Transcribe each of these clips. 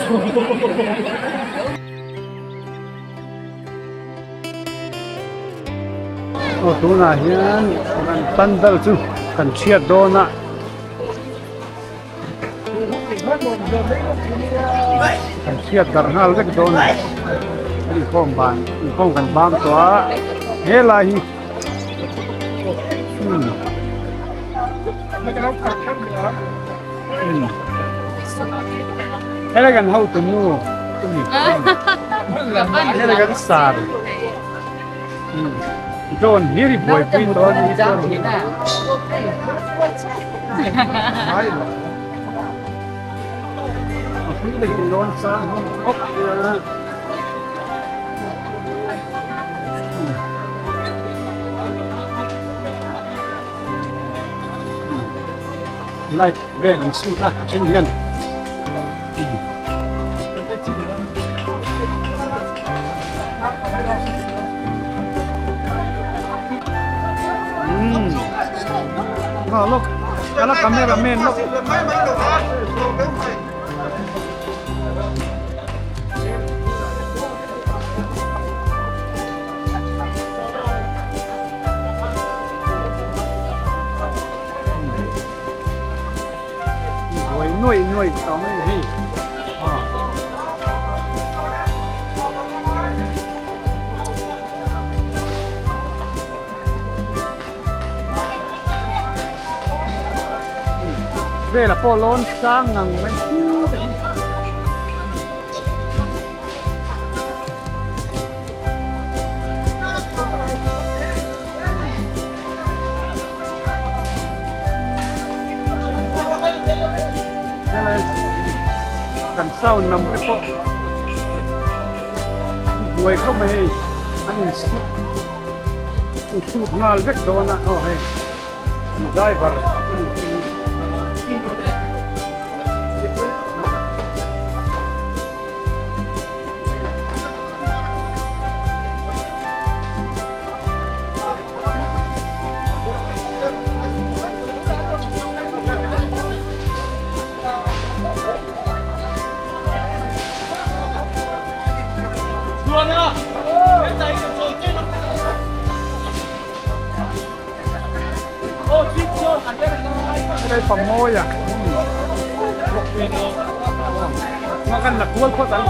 Aw tunah hian kan pandal chu kan chhiat dawn a. Kan chhiat darh nghal vek dawn a ni inkhawm ban inkhawm kan bang tawh a helai hi umm helai kan hotu nu helai kan sar drone hlir i buaipui tawh a ni Light vel an suit a a then hian Lok kala camera man lok. Buai nuai nuai tawh mai hei. Vela pawh lawn sang ngang mai Kan sound lam te pawh buai khawp mai hei an in insut nghal vek dawn a aw hei driver Helai pamawi a Nga kan la kual phawt ang.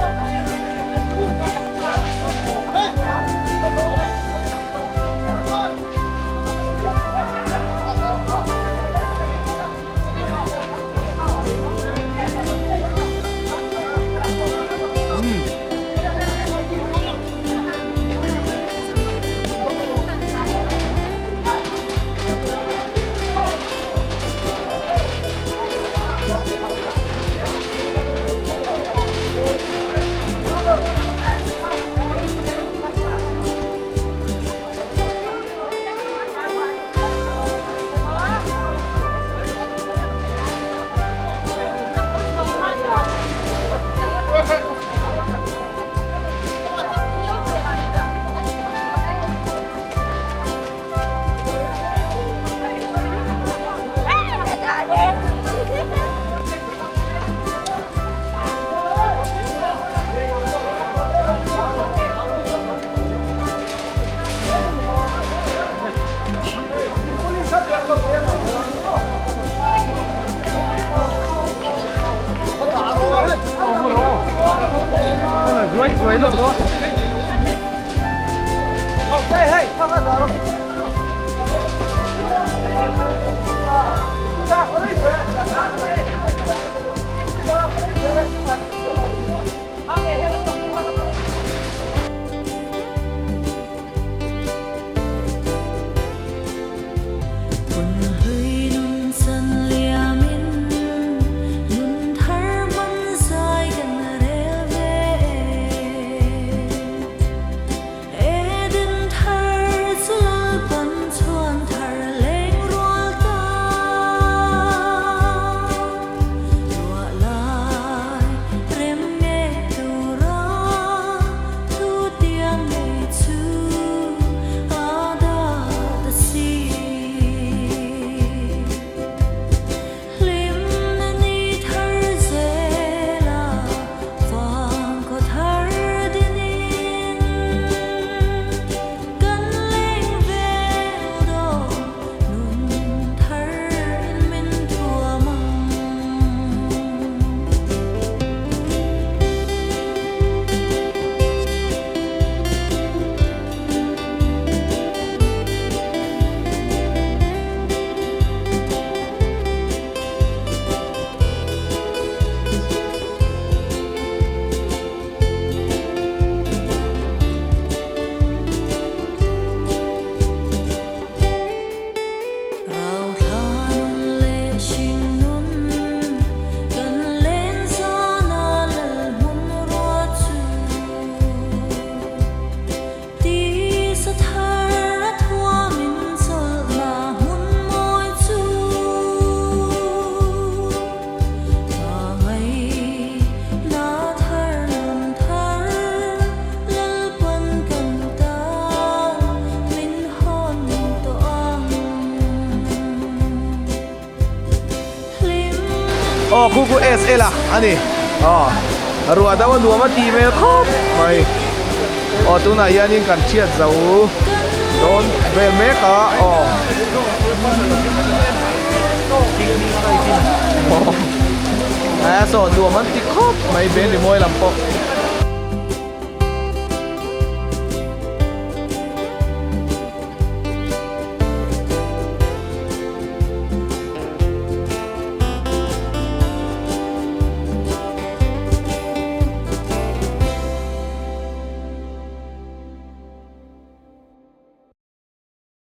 Aw khu khu SL a ani. Aw ruah do a nuam a tih hmel khawp mai. Aw tunah hianin kan thiat zo dawn vel mek a aw. Aw saw nuam an ti khawp mai ben rimawi lam pawh.